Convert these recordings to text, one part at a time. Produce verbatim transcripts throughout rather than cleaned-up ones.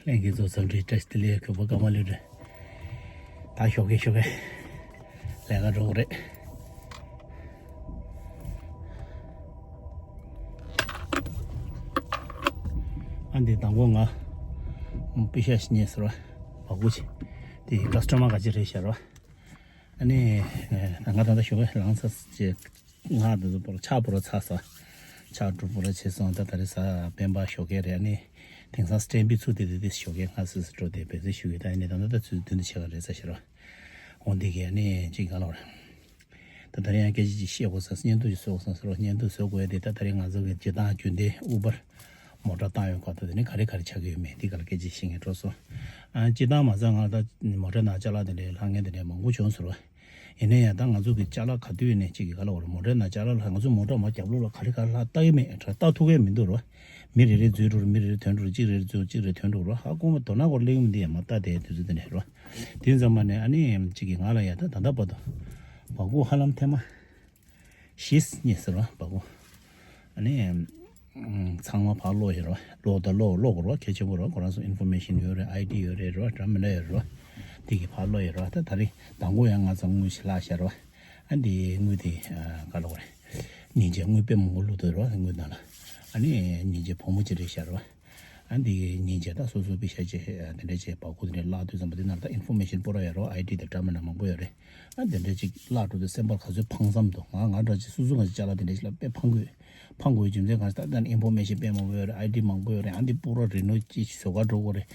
ལྷན་རྒྱས་ཚོ་འཚམས་འདྲི་བཀྲ་ཤིས་བདེ་ལེགས། གུས་པ་ཀརྨ་ལོས་རེད། ད་ཞོགས་ཀས་ཞོགས་ཀས་ལས་ཀ་འགྲོ་གི་རེད། ཨ་འདི་དང་པོ་ང་པེ་ཤ་ཞིག་རྙེད་ཟེར་བ། བ་གུ་ཆེ། དེ་ཀ་སི་ཊ་མར་ག་ཅི་རེད་ཤར་བ། ཨ་ནི་ང་ད་ལྟ་ཞོགས་ཀས་ལངས་ཚར་རྗེས། ང་དེ་ཚོ་པོ་ར་ཕྱག་པོ་ར་ཚ་ས། ཕྱག་དྲུག་པོ་ར་བྱས་སོང་། ད་ད་རེས་གཟའ་སྤེན་པ་ཞོགས་ཀས་རེད། ཨ་ནི་དེང་སང་སྐྲན་པའི་ཚུལ་དེ་དེ་དེ་ཞོགས་ཀས་སྔ་སེ་སེ་འགྲོ་དེ་བེད་སྤྱོད་ཞུ་གི། ད་ཡིན་ནའི་ད་ལྟ་ད་ཚུལ་དུ་འདི་བྱེད་ག་རེད་ས་ཤེས་རོགས། འོ་འདི་གས་ཨ་ནི་ཅིག་ག་ལ་བར། ད་ད་རེས་ཡང་སྐད་ཆ་ཅིག་བཤད་དགོས་ས། བརྙན་ཐུང་ཅིག་བཟོ་དགོས་ས་ཟེར་རོགས། བརྙན་ཐུང་བཟོ་དགོས་དེ། ད་ད་རེས་ང་ཚོ་གི་སྤྱིར་བཏང་རྒྱུན་ལྡན་ཨུ་བར་མོ་ཊ་བཏང་ཡོད་སྐོར་དེ་ནི་ག་རེ་ག་རེ་ཆགས་ཀྱི་ཡོད་མེད་འདི་ག་ལ་སྐད་ཆ་བཤད་མཁན་འགྲོ་སོང་། ཨ་སྤྱིར་བཏང་མ་ཚད་ང་ད་མོ་ཊ་ནང་ཅ་ལག་དེ་འདྲའི་ལྷག་མཁན་དེ་འདྲའི་མང་པོ་བྱུང་ཟེར་བ། ཡིན་ན་ཡང་ད་ང་ཚོ་གི་ཅ་ལག་ག་དུས་ནས་གཅིག་གི་ག་ལ་བར་མོ་ཊ་ནང་ཅ་ལག་ལ་ང་ཚོ་མོ་ཊ་མར་རྒྱབ་ལོགས་ལ་ག་རེ་ག་རེ་ལྷག་ལྟ་གི་མེད། ལྟ་ཐུབ་གི་མི་འདུག་རོ། མི་རེ་རེ་འཛུལ་འགྲོ་རོ། མི་རེ་རེ་ཐོན་འགྲོ་རོ། གཅིག་རེ་རེ་ཐོན་འགྲོ་རོ། གཅིག་རེ་ཐོན་འགྲོ་རོ། ཧ་གོ་མ་དོ་ན་གོ་གླེང་མི་འདི་ཡང་མ་ལྟ་དེ་དུས་ཚོད་དེ་འདྲ་རོ། དེ་ཙམ་མ་ནས་ཨ་ནི་གཅིག་གི་ང་ལ་ཡ་ད་ད་ལྟ་བར་དུ་བ་གུ་ཧ་ལམ་ཐེངས་མ་བཞི་རྙེད་ཟེར་བ། བ་གུ་ཨ་ནི་ཚང་མ་ཕར་ཀློག་ཡོད་རེད་བ། ཀློག་ད་ཀློག་ཀློག་དགོས་རེད་བ། གལ་ཆེན་པོ་རེད་བ། ཁོ་རང་ཚོ་ཨིན་ཕོར་མེ་ཤིན་ཡོད་རེད། ཨའི་ཌི་ཡོད་རེད་རེད་བ། འདྲ་མི་འདྲ་ཡོད་རེད་བ། དེ་གི་ཕར་ཀློག་ཡོད་རེད་བ། ད་ད་རེས་དང་པོ་ཡང་ང་ཚོ་དངུལ་ཞིག་བརླག་ཤར་བ། ཨ་འདི་དངུལ་དེ་ག་ལ་བ་རེད། སྙིང་རྗེ་དངུལ་དཔེ་མང་པོ་བླུགས་འདུག་རེད་བ། དངུལ་ནང་ལ། ཨ་ནི་སྙིང་རྗེ་བུ་མོ་ཅིག་རེད་ཤར་བ། ཨ་འདི་སྙིང་རྗེ་ད་སོ་སོ་པེ་ཤ་ཅིག་དེ་འདྲ་ཅིག་བ་གུ་དེ་འདྲ་བརླག་དུས་ཙམ་པ་དེ་ནང་ལ་ད་ཨིན་ཕོར་མེ་ཤིན་པོ་ར་ཡོད་རེད་བ། ཨའི་ཌི་དང་འདྲ་མི་འདྲ་མང་པོ་ཡོད་རེད། ཨ་དེ་འདྲ་ཅིག་བརླག་འགྲོ་དུས་སེམས་པ་ག་ཚོད་ཕངས་སམ་འདུག་ང་ང་འདྲ་ཅིག་སོ་སོ་ང་ཅིག་ཅ་ལག་དེ་འདྲ་ཅིག་ལ་དཔེ་ཕངས་དགོས། ཕངས་དགོས་རྒྱུ་མཚན་གང་ཞིག་ད་ལྟ་ནི་ཨིན་ཕོར་མེ་ཤིན་དཔེ་མང་པོ་ཡོད་རེད། ཨའི་ཌི་མང་པོ་ཡོད་རེད། ཨ་འདི་པུ་ར་རི་ནོ་ཅིག་བཟོ་ག་འགྲོ་དགོས་རེད།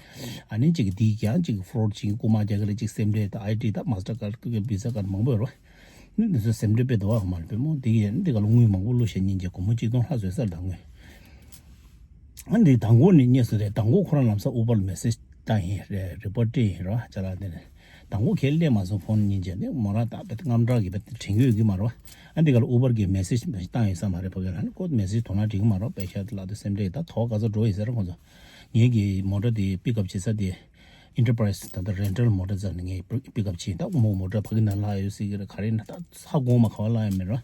ཨ་ནི་ཅིག་འདི་ཀྱང་ཅིག་ཕོ་རོཌ་ཅིག་རྐུ་མ་རྒྱག་གི་རེད། ཅིག་སེམས་ཁྲལ་ད་ཨའི་ཌི་ད་མ་སི་ཊར་ཀར་ཀི་བི་ཟ་ཀར་མང་པོ་ཡོད་རེད། ཨ་ནི་འདི་ཚོ་སེམས་ཁྲལ་དཔེ་འདུག་བ། མ་རེད་པས་མོ། འདི་ཡང་འདི་ག་ལ་དངུལ་མང་པོ་བླུགས་ཤག་སྙིང་རྗེ་སྒོར་མོ་གཅིག་སྟོང་ལྷག་བཟོས་ས་རེད་ད་དངུལ། ཨ་འདི་དང་པོ་ནི་རྙེད་སོང་རེད། དང་པོ་ཁོ་རང་ལམ་སང་ཨུ་བར་ལ་མེ་སེ་ཇི་བཏང་ཡིན་རེད། རི་པོར་ཊི་བྲིས་ཡིན་རོ་ཅ་ལག་དེ་ནས། དང་པོ་ཁས་ལེན་མ་སོང་། ཕོན་སྙིང་རྗེ་ནི་མོ་རང་ད་དཔེ་དངངས་སྐྲག་གིས་དཔེ་དྲན་གྱི་ཡོད་ཀྱི་མ་རེད་བ། ཨ་འདི་ག་ལ་ཨུ་བར་གྱི་མེ་སེ་ཇི་བཏང་ཡོད་ས་མ་རེད། ཕ་གི་ལ་ཨ་ནི་ཁོ་མེ་སེ་ཇི་དོ་སྣང་སྒྲིག་གི་མ་རེད། པེ་ཤ་དེ་ལ་དེ་སེམས་ཁྲལ་ད་ཐོག་ག་ཚོད་འགྲོ་ཡིན་ཟེར་ཁོ་ཚོ། ངེད་ཀྱི་མོ་ཊ་དེ་པིག་ཨབ་བྱེད་ས་དེ་ཨིན་ཊར་པ་རའི་སི་ད་ལྟ་རེན་ཊལ་མོ་ཊ་ཙམ་ནས་ངས་པིག་ཨབ་བྱས། ད་མོ་མོ་ཊ་ཕ་གི་ནང་ལྷག་ཡོད་སྲིད་ཀྱི་རེད། ག་རེ་ན་ད་ཧ་གོ་མ་ག་བ་ལྷག་ཡོད་མེད་རོ།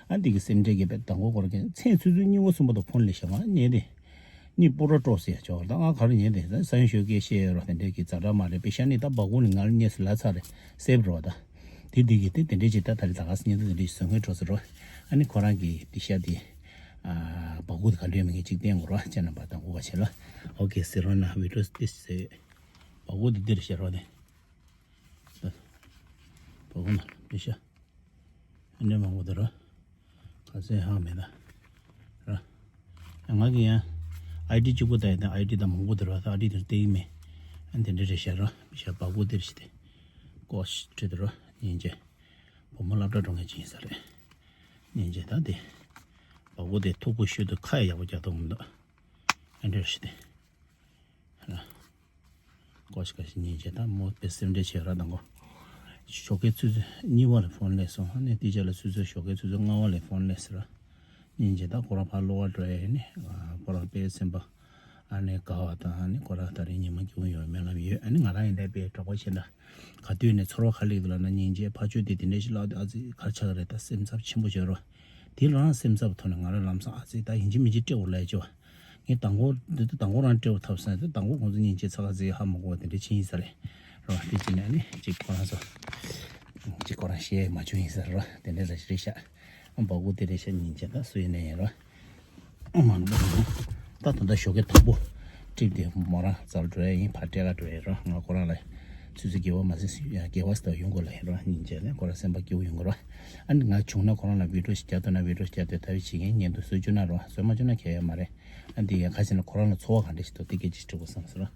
ཨ་འདི་གི་སེམས་ཁྲལ་གྱིས་དཔེ་དང་པོ་སྐོར་གྱི་མཚན་ཚུན་ཚོད་གཉིས་པ་གསུམ་པ་དང་ཕོན་ལས་བྱ་བ་ཉེ་དེ། གཉིད་པོ་ར་སྤྲོ་ཟེར་ཡ་ཅོག་ད་ང་ག་རེ་ཉན་དེ་ས་ཡོན་ཞོལ་སྐད་བཤད་ཡོད་རོགས། དེ་འདྲས་ཀྱི་ཛ་དྲག་མ་རེད་པས། ཤ་ནི་ད་སྦ་ཁུག་ནི་ང་ལ་རྙེད་སུ་ལ་ཚར་རེད་སེབ་རོགས་ད། དེ་འདི་གི་དེ་དེ་འདྲས་ཀྱི་ད་ད་རེས་ད་ག་སེ་ཉན་དུ་དེ་འདྲས་ཀྱི་བཟོ་མཁན་འགྲོ་ཟེར་རོགས། ཨ་ནི་ཁོ་རང་གི་དེ་ཤ་དེ་སྦ་ཁུག་དེ་ག་འདྲས་མིན་གྱི་གཅིག་བསྟན་དགོས་རོགས། ཁྱེད་རྣམ་པ་དང་གོ་ག་བྱེད་ལ། ཨོ་ཁེ་ཟེར་རོགས་ན་བི་ཌི་ཡོ་དེ་ཟེར། སྦ་ཁུག་དེ་འདིར་བཤད་རོགས་དེ། སྦ་ཁུག་ན་དེ་ཤ། ཨ་འདྲ་མང་པོ་འདུག་ར། ག་ཚད་ཧ་མེད་ད། ར། ང་གི་ཡང་ཨའི་ཌི་གཅིག་པོ་ད་ཡིན་ད། ཨའི་ཌི་ད་མང་པོ་འདུག་ར། ད་ཨའི་ཌི་དེར་བལྟས་ཀྱི་མེད། ཨ་དེ་འདྲ་རེད་ཤག་ར། ཤ་སྦ་ཁུག་དེར་ཞིག་དེ། ཀོ་ཤི་ཁྲིད་དུ་ར། སྙིང་རྗེ། བུ་མོ་སློབ་གྲྭ་འགྲོ་མཁན་ཅིག་ཡིན་ས་རེད། སྙིང་རྗེ་ད་དེ། སྦ་ཁུག་དེ་མཐུག་པོ་ཤོས་དུ་ཁ་ཡག་པོ་རྒྱག་ཐུབ་མི་འདུག་ཨ་འདྲ་རེད་ཤག་དེ། ར། ཀོ་ཤི་ཀ་ཤི་སྙིང་རྗེ་ད་མོ་དཔེ་སེམས་ཁྲལ་བྱེད་ར་དང་གོ། ཞོགས་ཀའི་ཆུ་ཚོད་གཉིས་པ་ལ་ཕོན་སླེབས་སོང་། ཨ་ནི་ཏི་ཅ་ལ་ཆུ་ཚོད་ཞོགས་ཀའི་ཆུ་ཚོད་ལྔ་པ་ལ་ཕོན་སླེབས་ཟེར་ར། སྙིང་རྗེ་ད་ཁོ་རང་ཕར་གློ་བ་འགྲོ་ཡ་ཡིན་ནི། ཁོ་རང་དཔེ་སེམས་པ་ཨ་ནི་དགའ་བ་དང་ཨ་ནི་ཁོ་རང་ད་རིང་ཉི་མ་སྐྱིད་པོ་ཡོང་བའི་སྨོན་ལམ་ཡོད། ཨ་ནི་ང་རང་ཡིན་ད་དཔེ་གྲོགས་པོ་བྱེད་ན་ག་དུས་ནས་ཚོར་བ་ག་ལེགས་འདུག་ལབ་ན། སྙིང་རྗེ་ཕ་ཆོས་དེ་དེ་འདྲ་ཞིག་ལབ་དུས་ཨ་ཙི་ག་རེ་ཆགས་ཀྱི་རེད། ད་སེམས་འཚབ་ཆེན་པོ་བྱེད་རོགས། དེ་རང་སེམས་འཚབ་ཐོག་ནས་ང་རང་ལམ་སང་ཨ་ཙི་ད་ཡིན་གཅིག་མིན་གཅིག་སྤྲད་འོ་ལབ་ཡ་ཅོ། ངས་དང་པོ་འདི་ལྟ་དང་པོ་རང་སྤྲད་པ་ཐབས་སང་དང་པོ་ཁོང་ཚོ་སྙིང་རྗེ་ཚ་ཁ་ཟིག་ཧ་མ་གོ་བ་དེ་འདྲ་ཕྱིན་ཡིན་ས་རེད། རོ་དེ་ཅི་ནས་ནི་ཅིག་ཁོ་རང་ཚོ་ཅིག་ཁོ་རང་བཤད་མ་བྱུང་ཡིན་ས་རེད། རོ་དེ་འདྲ་རེ་ཞིག་རེད་ཤག་ཨ་སྦ་ཁུག་དེ་རེད་ཤག་སྙིང་རྗེ་ད་སུ་ཡིན་ནས་ཡིན་རོ། ཨ་མ་ད་ད་ད་ཞོགས་ཀས་དང་པོ་ཀྲིབ་དེ་མོ་རང་ཚར་འགྲོ་ཡ་ཡིན། ཕར་སྤྲད་ག་འགྲོ་ཡ་རོ། ང་ཁོ་རང་ལ་ཆུ་ཚོད་བརྒྱད་པ་མ་ཟིན་བརྒྱད་པ་ཙམ་ཡོང་དགོས་ལ་ཡིན་རོ། སྙིང་རྗེ་ནས་ཁོ་རང་སེམས་པ་སྐྱིད་པོ་ཡོང་དགོས་རོ། ཨ་ནི་ང་བྱུང་ན་ཁོ་རང་ལ་བི་ཌི་ཡོ་ཞིག་རྒྱག་འདོད་ན་བི་ཌི་ཡོ་ཞིག་རྒྱག་འདོད་ད་བི་བྱེད་མཁན་ཉན་དུ་བཟོ་བཅུག་ན་རོ། བཟོ་མ་བཅུག་ན་ཁྱད་ཡོད་མ་རེད། ཨ་འདི་ཡང་ཁ་ཤས་ནི་ཁོ་རང་ལ་ཚོར་བ་ག་འདྲ་ཞིག་འདུག་དེ་སྐད་ཅིག་དྲི་དགོས་བསམ་སོང་ར།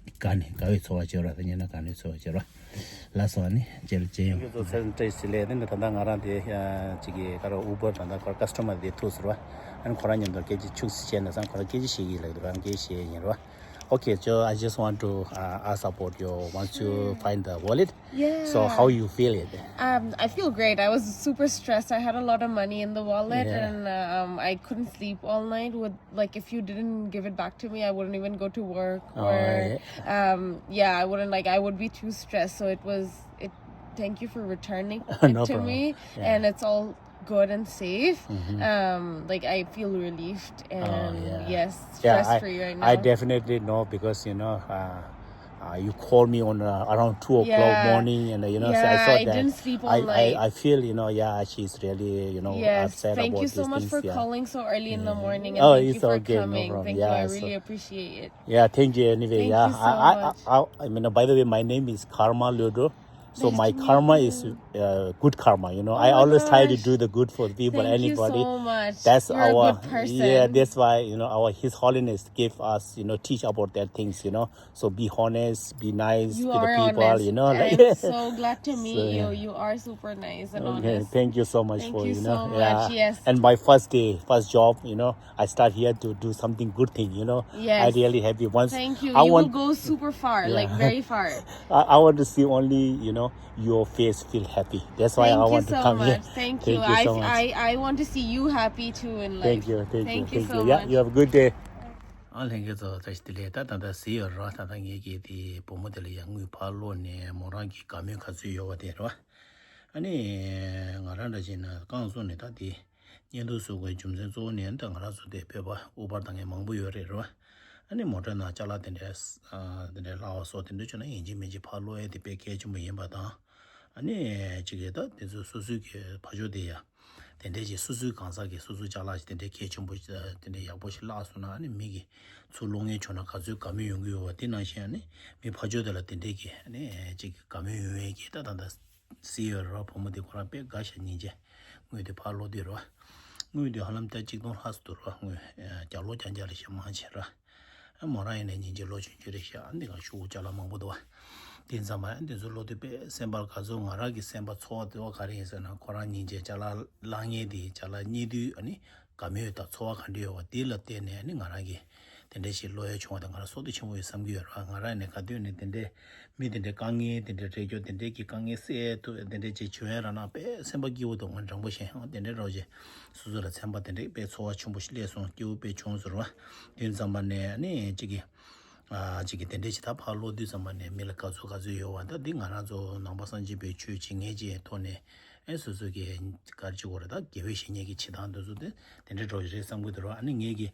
དགའ་ནི་དགའ་བའི་ཚོར་བ་བྱེད་ར། དེ་ཉན་ན་དགའ་ནི་ཚོར་བ་བྱེད་ར། ལགས་སོ། ཨ་ནི་ཅེར་ཅེ་ཡོང་། ཁྱེད་ཚོ་ཚེ་རིང་བཀྲ་ཤིས་བདེ་ལེགས། དེ་ནི་ད་ལྟ་ང་རང་དེ་ཅིག་གི་ག་རེ་ཨུ་བར་ད་ལྟ་ཁོ་ར་ཀ་སི་ཊ་མར་དེ་ཐུག་ཟེར་བ། ཨ་ནི་ཁོ་རང་མཉམ་དུ་སྐད་ཆ་ཆུག་ཟིག་བཤད་ན་བསམ། ཁོ་རང་སྐད་ཆ་བཤད་ཀྱི་ལབ་འདུག་ཨ་ནི་སྐད་ཆ་བཤད་ཀྱི་ཡིན་ར། Okay, so I just want to uh, ask about your, once you find the wallet, so how you feel it? Um, I feel great. I was super stressed. I had a lot of money in the wallet and um, I couldn't sleep all night with, like, if you didn't give it back to me, I wouldn't even go to work. Or um, yeah, I wouldn't, like, I would be too stressed. So it was, it, thank you for returning it to me. And it's all good and safe. Um, like, I feel relieved and, oh, yeah, yes, stress free right now. I definitely know because, you know, uh, uh, you call me on uh, around two o'clock, yeah, morning, and uh, you know, so I, yeah, thought I that didn't sleep all I, night. I, I feel, you know, yeah, she's really, you know, yes, upset about these things. Thank you so much for, yeah, calling so early in the morning, and oh, thank you for coming. It's okay, no problem. Thank you. Yeah, I so really appreciate it. Yeah, thank you anyway. Thank you so much. Yeah, I, I, I, I, I mean, uh, by the way, my name is Karma Ludo. So my karma is uh, good karma, you know. I always try to do the good for people, anybody. Thank you so much. That's our, yeah, that's why, you know, our His Holiness gave us, you know, teach about that things, you know. So be honest, be nice to the people, you know. Like, I'm so glad to meet you. You are super nice and honest. Okay, thank you so much for, you know, yeah. Thank you so much. Yes. And my first day, first job, you know, I start here to do something good thing, you know. Yes. I really happy. Once, thank you. You will go super far, like, very far. I, I want to see only, you know, your face feel happy. That's why I want to come here. Thank you so much. Thank you. I, I want to see you happy too in life. Thank you. Thank you. Thank you so much. Yeah, you have a good day. ཨ་ལྷན་རྒྱས་ཚོ་བཀྲ་ཤིས་བདེ་ལེགས། ད་ད་ལྟ་གཟིགས་ཡོད་རེད་བ། ད་ལྟ་ངེད་ཀྱི་དེ་བུ་མོ་དེ་ལ་ཡང་དངུལ་ཕར་སློག་ནས་མོ་རང་གི་དགའ་མོས་ག་ཚོད་ཡོད་པ་དེ་རེད་བ། ཨ་ནི་ང་རང་འདྲ་བྱས་ན་རྐང་བཙུགས་ནས་ད་དེ་བརྙན་ཐུང་བཟོ་དགོས་རྒྱུ་མཚན་གཙོ་བོ་ནི་ད་ང་རང་ཚོ་དེ་བོད་པ་ཨུ་བར་བཏང་མཁན་མང་པོ་ཡོད་རེད་རེད་བ། ཨ་ནི་མོ་ཊ་ནང་ཅ་ལག་དེ་འདྲའི་ཨ་དེ་འདྲའི་ལྷག་པ་སོགས་དེ་འདྲ་བྱུང་ན་ཡིན་གཅིག་མིན་གཅིག་ཕར་སློག་ཡས་དེ་དཔེ་གལ་ཆེན་པོ་ཡིན་པ་དང་། ཨ་ནི་གཅིག་གིས་ད་དེ་ཚོ་སོ་སོའི་གི་ཕ་ཇོ་དེ་ཡ་དེ་འདྲའི་ཅིག་སོ་སོའི་གང་ཟག་གི་སོ་སོའི་ཅ་ལག་ཅིག་དེ་འདྲའི་གལ་ཆེན་པོ་ཅིག་དེ་འདྲའི་ཡག་པོ་ཞིག་བརླག་སོང་ན་ཨ་ནི་མི་གི་ཚུར་སློག་མཁན་བྱུང་ན་ག་ཚོད་དགའ་མོས་ཡོང་གི་ཡོད་པ་དེ་ནང་བཞིན་ཨ་ནི་མི་ཕ་ཇོ་དེ་ལ་དེ་འདྲའི་གི་ཨ་ནི་ཅིག་དགའ་མོས་ཡོང་བའི་གི་ད་ད་ད། སི་ཨི་ཨོ་རེད་བ། བུ་མོ་དེ་ཁོ་རང་དཔེ་དགའ་ཤག་སྙིང་རྗེ། དངུལ་དེ་ཕར་སློག་དུས་རེད་བ། དངུལ་དེ་ཧ་ལམ་ད་གཅིག་སྟོང་ལྷག་ཙམ་འདུག་རེད་བ། དངུལ་ཨ་བརྒྱ་ལོ་བརྒྱ་འཇའ་ལ་ཞེ་མང་ཆེ་ར། ཨ་མོ་རང་ཡིན་ནའི་སྙིང་རྗེ་ལོ་ཆུང་ཆུང་རེད་ཤག་ཨ་འདི་ག་ཤོག་བུ་ཅ་ལག་མང་པོ་འདུག་བ། དེ་ཙམ་པ་ཨ་འདི་ཚོ་སློག་དུས་དཔེ་སེམས་པར་ག་ཚོད་ང་རང་གི་སེམས་པ་ཚོར་བ་དེ་བ་ག་རེ་ཡིན་ཟེར་ན་ཁོ་རང་སྙིང་རྗེ་ཅ་ལག་བརླག་མཁན་དེ་ཅ་ལག་རྙེད་དུས་ཨ་ནི། དགའ་མོས་དང་ཚོར་བ་ག་འདྲ་ཡོད་པ་དེ་ལ་བརྟེན་ནས་ནི་ང་རང་གིས་དེ་འདྲ་ཞིག་སློག་ཡ་བྱུང་བ་དེ་ང་རང་བསོད་བདེ་ཆེན་པོ་ཡོད་བསམ་གྱི་ཡོད་རེད་བ། ང་རང་ནས་ག་དུས་ནས་དེ་འདྲའི་མི་དེ་འདྲའི་དཀའ་ངལ་དེ་འདྲ་རེ་སྐྱོ་དེ་འདྲའི་གི་དཀའ་ངལ་སེལ་ཐུབ་དེ་འདྲའི་ཅིག་བྱུང་ཡ་རག་ན་དཔེ་སེམས་པ་སྐྱིད་པོ་འདུག་ང་དྲང་པོ་བཤད་ཧང་དེ་འདྲའི་རོགས་ཅིག་སོ་སོ་ལ་ཚན་པ་དེ་འདྲའི་དཔེ་ཚོར་བ་ཆེན་པོ་ཞིག་སླེབས་སོང་སྐྱིད་པོ་དཔེ་བྱུང་ཟེར་བ། དེ་ཙམ་པ་ནས་ནི་ཅིག་གི་ཨ་ཅིག་གི་དེ་འདྲའི་ཞིག་ད་ཕར་སློག་དུས་ཙམ་པ་ནས་མི་ལ་ག་ཚོད་ག་ཚོད་ཡོད་བ་ད་འདི་ང་རང་ཚོ་ནང་པ་སངས་རྒྱས་པའི་ཆོས་བྱེད་མཁན་ཅིག་ཐོག་ནས་ཨེ་སོ་སོ་གི་ག་རེ་བྱེད་དགོས་རེད། ད་དགེ་བའི་བཤེས་གཉེན་གྱི་བྱེད་སྟངས་འདི་ཚོ་དེ་དེ་འདྲའི་འགྲོ་གི་རེད་བསམ་གྱི་འདུག་ར། ཨ་ནི་ངེད་ཀྱི་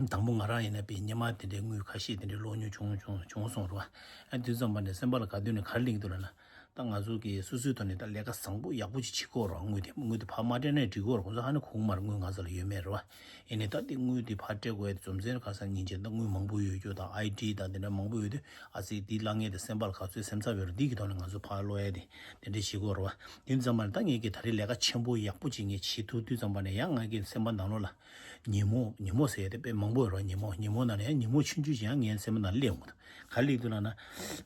དང་པོ་ང་རང་ཡིན་ན་པའི་སྔོན་མ་དེ་འདྲའི་དངུལ་ཁ་ཤས་དེ་འདྲའི་སློག་མྱོང་བྱུང་བྱུང་བྱུང་སོང་ར། ཨ་དུས་ཙམ་པ་ནས་སེམས་པ་ལ་ག་དུས་ནས་ག་རེ་གླེང་གི་འདུག་ལབ་ན། ད་ང་ཚོ་གི་སོ་སོའི་ཐོག་ནས་ད་ལས་ཀ་བཟང་པོ་ཡག་པོ་ཅིག་བྱེད་དགོས་ར། དངུལ་དེ་དངུལ་དེ་ཕར་མ་སྤྲད་ན་འགྲིག་གི་རེད། ཁོང་ཚོ་ཧ་ནི་གོ་གི་མ་རེད། དངུལ་ང་ཚོ་ལ་ཡོད་མེད་རེད་བ། ཡིན་ནའི་ད་དེ་དངུལ་དེ་ཕར་སྤྲད་དགོས་ཡ་དེ་རྫུ་འཕྲུལ་ཁ་སང་ཉིན་བྱེད་ད་དངུལ་མང་པོ་ཡོད་རྒྱུ་དང་ཨའི་ཌི་དང་དེ་འདྲ་མང་པོ་ཡོད་དུས་ཨ་ཙི་དེ་བརླག་ངེས་དེ་སེམས་པ་ལ་ག་ཚོད་སེམས་འཚབ་ཡོད་རེད། འདི་གི་ཐོག་ནས་ང་ཚོ་ཕར་སློག་ཡ་དེ་དེ་འདྲ་བྱེད་དགོས་རེད་བ། དེ་ཙམ་པ་ནས་ད་ངེད་ཀྱི་ད་རེས་ལས་ཀ་ཆེན་པོ་ཡག་པོ་ཅིག་ངས་བྱེད་ཐུབ་དུས་ཙམ་པ་ནས་ཡང་ང་གི་སེམས་པ་ནང་ལོགས་ལ་ཉིན་མོ་ཉིན་མོ་ཟེར་ཡ་དེ་དཔེ་མང་པོ་ཡོད་རེད་བ། ཉིན་མོ་ཉིན་མོ་ནང་ནས་ཡང་ཉིན་མོ་ཆུང་ཆུང་ཅིག་ཡང་ངའི་སེམས་པ་ནང་སླེབས་འོང་། ག་རེ་སླེབས་འདུག་ལབ་ན།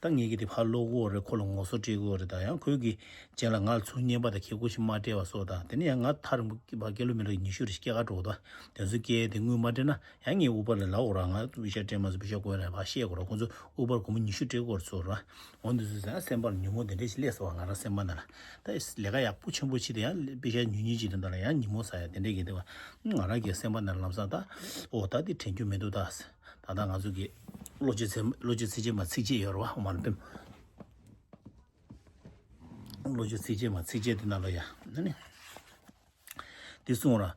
ད་ངེད་ཀྱིས་དེ་ཕར་སློག་གི་ཡོད་རེད། ཁོ་ལ་ངོ་སོ་སྤྲད་ཀྱི་ཡོད་རེད། ད་ཡང་ཁོས་ཀྱི་རྗེས་ལ་ང་ལ་ཚུར་རྔན་པ་དང་ཁེ་ཁོ་ཞིག་མ་སྤྲད་པ་སོགས་དང་དེ་ནས་ཡང་ང་ཐག་རིང་པོ་ཕར་ཀི་ལོ་མི་ཊར་ཉི་ཤུ་རེ་ཞིག་སྐྱེལ་ག་འགྲོ་གི་འདུག་དེ་ཚོ་སྐྱེལ་དེ་དངུལ་མ་སྤྲད་ན་ཡང་ངས་ཨུ་བར་ལ་ལབ་དགོས་རེད། ང་པེ་ཤ་སྤྲད་མ་སོང་། པེ་ཤ་དགོས་རེད་ཕར་བཤད་དགོས་རེད། ཁོང་ཚོ་ཨུ་བར་སྒོར་མོ་ཉི་ཤུ་སྤྲད་ཀྱི་ཡོད་རེད་ཚུར་ར། འོ་འདི་ཚོ་ཟེར་ན་སེམས་པར་ཉོན་མོངས་དེ་འདྲ་ཞིག་སླེབས་སོང་བ། ང་རང་སེམས་པ་ནང་ལ། ད་ལས་ཀ་ཡག་པོ་ཆེན་པོ་བྱེད་དེ་ཡང་པེ་ཤ་ཉུང་ཉུང་ཅིག་དེ་འདྲ་ལ་ཡང་ཉིན་མོ་ཟ་ཡ་དེ་འདྲ་གི་འདུག་བ། ང་རང་གི་སེམས་པ་ནང་ལ་ལམ་སང་ད་ཨོ་ད་དེ་དྲན་རྒྱུ་མི་འདུག་ད་ད་ད་ང་ཚོ་གི་བློ་སྤྱོད་ཚད་བློ་སྤྱོད་ཚད་ཆེན་མ་ཚིགས་བཅད་ཡོད་རེད་བ། ཨོ་མ་ལ་པེམ། བློ་སྤྱོད་ཚིགས་བཅད་མ་ཚིགས་བཅད་དེ་ནང་ལ་ཡ་ཨ་ནི། འདི་གསུངས་ར།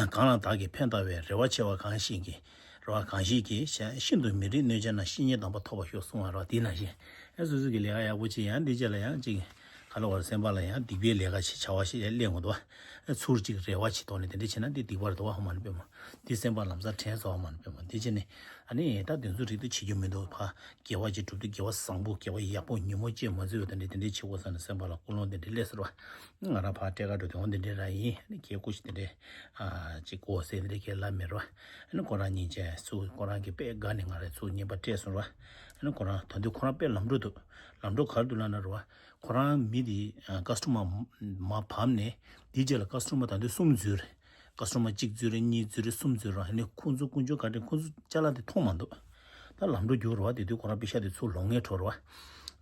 གང་ལ་བདག་གིས་ཕན་བཏགས་པའི། རེ་བ་ཆེ་བ་གང་ཞིག་གིས། རེ་བ་གང་ཞིག་གིས། ཤ་ཤིན་ཏུ་མི་འགྲིག་གནོད་བྱེད་ན། ཤི་ཉེན་དམ་པ་ཐོབ་པར་ཤོག་གསུངས་པ་རེད་བ། དེ་ནང་བཞིན་ཨེ་སོ་སོ་གི་ལས་ཀ་ཡག་པོ་བྱེད་ཡང་འདི་རྗེས་ལ་ཡང་ཅིག་ག་ལ་བར་སེམས་པ་ལ་ཡང་སྡིག་པའི་ལས་ཀ་ཞིག་བྱ་བ་ཞིག་སླེབས་འོང་འདུག་བ། ཚུར་ཅིག་རེ་བ་ཅིག་གཏོང་ནས་དེ་འདྲ་བྱེད་ན་འདི་སྡིག་པ་རེད་འདུག་བ། ཧ་མ་ནི་པེ་མ་འདི་སེམས་པ་ལམ་སང་དྲན་སོང་། ཧ་མ་ནི་པེ་མ་འདི་བྱས་ནས་ཨ་ནི་ད་དེ་ཚོ་རིགས་དེ་བྱེད་རྒྱུ་མི་འདུག་ཕ་དགེ་བ་ཅིག་སྒྲུབ་དུས་དགེ་བ་བཟང་པོ་དགེ་བ་ཡག་པོ་ཉོན་མོངས་ཅན་མ་འཛུལ་བ་དེ་འདྲ་དེ་འདྲ་བྱེད་དགོས་བསམ་ནས་སེམས་པ་ལ་ཀུན་སློང་དེ་འདྲ་སླེབས་སོང་བ། ང་རང་ཕར་སྤྲད་ག་འགྲོ་དུས་འོ་འདི་འདྲའི་ར་ཡིན། ཨ་ནི་ཁྱེད་སྐུ་ཞིག་འདི་འདྲའི་ཨ་ཅིག་གོ་ཟེར་འདི་འདྲའི་ཁྱེད་ལབ་མེད་རོ། ཨ་ནི་ཁོ་རང་སྙིང་རྗེ་ཚུར་ཁོ་རང་གིས་དཔེ་དགའ་ནས་ང་རང་ཚུར་རྔན་པ་སྤྲད་སོང་རོ། ཨ་ནི་ཁོ་རང་ད་དུང་ཁོ་རང་དཔེ་ལམ་འགྲོ་འདུག་ལམ་འགྲོ་ག་རེ་འདུག་ལབ་ན་རོ། ཁོ་རང་མི་དེ་ཀ་སི་ཊོ་མར་མར་བབས་ནས་དེའི་རྗེས་ལ་ཀ་སི་ཊོ་མར་ད་དུང་གསུམ་འཛུལ་རེད། ཀ་སི་ཊོ་མར་གཅིག་འཛུལ་རེད། གཉིས་འཛུལ་རེད། གསུམ་འཛུལ་རེད། ཨ་ནི་ཁོང་ཚོ་དཀོན་མཆོག་ག་འདྲ་ཁོང་ཚོ་ཅ་ལག་དེ་མཐོང་མ་འདུག་ད་ལམ་འགྲོ་རྒྱུག་རོ་བ། དེ་དུས་ཁོ་རང་པེ་ཤ་དེ་ཚུར་ལོག་ངེས་འགྲོ་རོ་བ།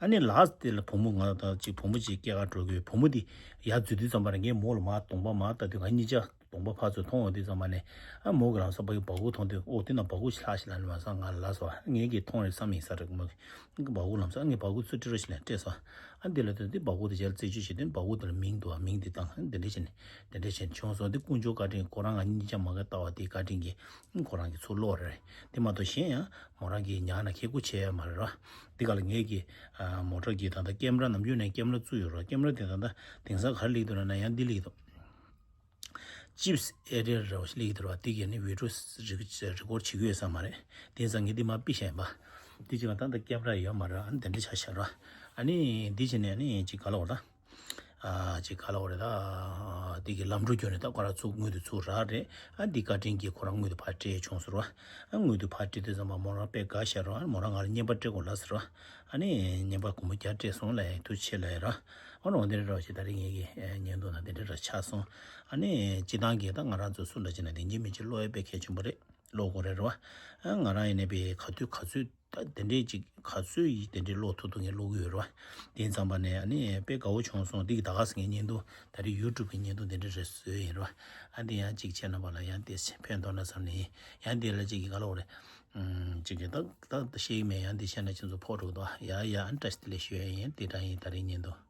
ཨ་ནི་ལ་སི་ཊི་དེ་ལ་བུ་མོ་ང་དང་གཅིག་བུ་མོ་གཅིག་སྐྱེལ་ག་འགྲོ་གི་ཡོད། བུ་མོ་དེ་ཡར་འཛུལ་དུས་ཙམ་པ་ར་ངས་མོ་ལ་མར་གདོང་པ་མར་ལྟ་དུས་ང་གཉིས་ཆ་ གདོང་པ་ཕར་ཚུར་མཐོང་ཡོང་དུས་ཙམ་པ་ནས། ཨ་མོ་གི་ལམ་སང་ཕ་གི་སྦ་ཁུག་མཐོང་དུས། ཨོ་དེ་ན་སྦ་ཁུག་ཅིག་ལྷག་ཞིག་ལ་ནི་མ་སང་ང་ལ་ལབ་སོང་། ངས་ཀྱིས་མཐོང་རེད་བསམ་ཡིན་ས་རེད་མོ་གི། སྦ་ཁུག་ལམ་སང་ངས་སྦ་ཁུག་ཚུར་སྤྲད་རོགས་ཞིག་ལ་སྤྲད་སོང་། ཨ་འདི་ལ་ཐོན་དུས་སྦ་ཁུག་དེ་རྗེས་ལ་རྩད་གཅོད་བྱེད་དུས་སྦ་ཁུག་དེ་ལ་མིང་འདུག་ཨ། མིང་དེ་བཏང་། ཨ་འདི་འདྲ་བྱས་ནས་དེ་འདྲ་བྱས་ནས་བྱུང་སོང་། དེ་དཀོན་མཆོག་བཀའ་དྲིན། ཁོ་རང་ང་གཉིས་ཆ་མ་གི་ལྟ་བ་དེ་བཀའ་དྲིན་གྱིས་ཁོ་རང་གི་ཚུར་ལོག་རེད། དེ་མ་གཏོགས་གཞན་ཡང་མོ་རང་གིས་ཉག་ན་ཁེ་ཁུ་བྱས་ཡ་མ་རེད་ར། དེ་ག་ལ་ངས་ཀྱིས་ཨ་མོ་ཊ་གི་ད་ལྟ་ཀེམ་ར་ནམ་རྒྱུན་ནས་ཀེམ་ར་བཙུགས་ཡོད་ར། ཀེམ་ར་དེ་ད་ལྟ་དེང་སང་ག་རེ་སླེབས་འདུག་ལབ་ན་ཡང་འདི་སླེབས་འདུག་ཅིབས་ཨེ་རེ་ར་བ་ཞིག་སླེབས་འདུག་ར། དེ་གས་ནི་བི་ཌི་ཡོ་རི་ཀོཌ་བྱེད་ཀྱི་ཡོད་ས་མ་རེད། དེང་སང་ངས་འདི་མར་ཕུད་བཞག་ཡིན་པ། དེ་བྱས་ན་ད་ལྟ་ཀེམ་ར་ཡོད་མ་རེད། ཨ་ནི་དེ་འདྲ་ཆགས་ཤག་ར། ཨ་ནི་འདི་བྱས་ནས་ཨ་ནི་ཅིག་ག་ལབ་དགོས་རེད་ད། ཨ་ཅིག་ག་ལབ་དགོས་རེད་ད། འདི་གི་ལམ་འགྲོ་བརྒྱུད་ནས་ད་ཁོ་རང་ཚུར་དངུལ་དེ་ཚུར་རག་རེད། ཨ་འདི་བཀའ་དྲིན་གྱིས་ཁོ་རང་དངུལ་དེ་ཕར་སྤྲད་བྱུང་ཟེར་བ། ཨ་དངུལ་དེ་ཕར་སྤྲད་དུས་ཙམ་པ་མོ་རང་དཔེ་དགའ་ཤག་ར། མོ་རང་ང་ལ་རྔན་པ་སྤྲད་དགོས་ལབ་ཟེར་བ། ཨ་ནི་རྔན་པ་སྒོར་མོ་བརྒྱ་སྤྲད་སོང་ལབ། ཐུགས་རྗེ་ཆེ་ལབ་ཡ་ར། ཨ་ནི་འོ་དེ་འདྲ་ར་བ་ཞིག་ད་རེས་ངེད་ཀྱི་ཨ་བརྙན་ཐུང་ནང་དེ་འདྲ་ར་ཆགས་སོང་། ཨ་ནི་སྤྱིར་བཏང་གི་ད་ང་རང་ཚོ་སུ་འདྲ་བྱས་ན་དེ་འཇིགས་མི་འཇིགས་ཀློག་ཡ་དཔེ་གལ་ཆེན་པོ་རེད། ཀློག་དགོས་རེད་ར་བ། ཨ་ང་རང་ཡིན་ནའི་དཔེ་ག་དུས་ག་ཚོད་ད་དེ་འདྲས་ཅིག་ག་ཚོད་ཡིན་དེ་འདྲས་ཀློག་ཐུབ་ཐུབ་ངས་ཀློག་གི་ཡོད་ར་བ། དེ་ཙམ་པ་ནས་ཨ་ནི་དཔེ་དགའ་བོ་བྱུང་སོང་། འདི་གི་ད་ག་སེ་ངའི་བརྙན་ཐུང་ད་རེས་ཡུ་ཊུབ་གི་བརྙན་ཐུང་དེ་འདྲས་རེ་བཟོས་ཡིན་ར་བ། ཨ་འདི་ཡང་ཅིག་ཁྱེད་རྣམ་པ་ལ་ཡང་དེ་ཕན་ཐོགས་ན་བསམ་ནས་ཡིན། ཡང་དེ་ལ་ཅིག་གི་ག་ལབ་དགོས་རེད། ཨམ་ཅིག་གི་ད་ད་ད་ཤེས་ཀྱི་མེད། ཡང་དེ་བཤད་ན་ཁྱེད་ཚོ་ཕོག་འགྲོ་གི་འདུག་ཡ་ཡ། ཨ་ནི་བཀྲ་ཤིས་བདེ་ལེགས་ཞུ་ཡ་ཡིན། དེ་འདྲ་ཡིན། ད་རེས་བརྙན་ཐུང་།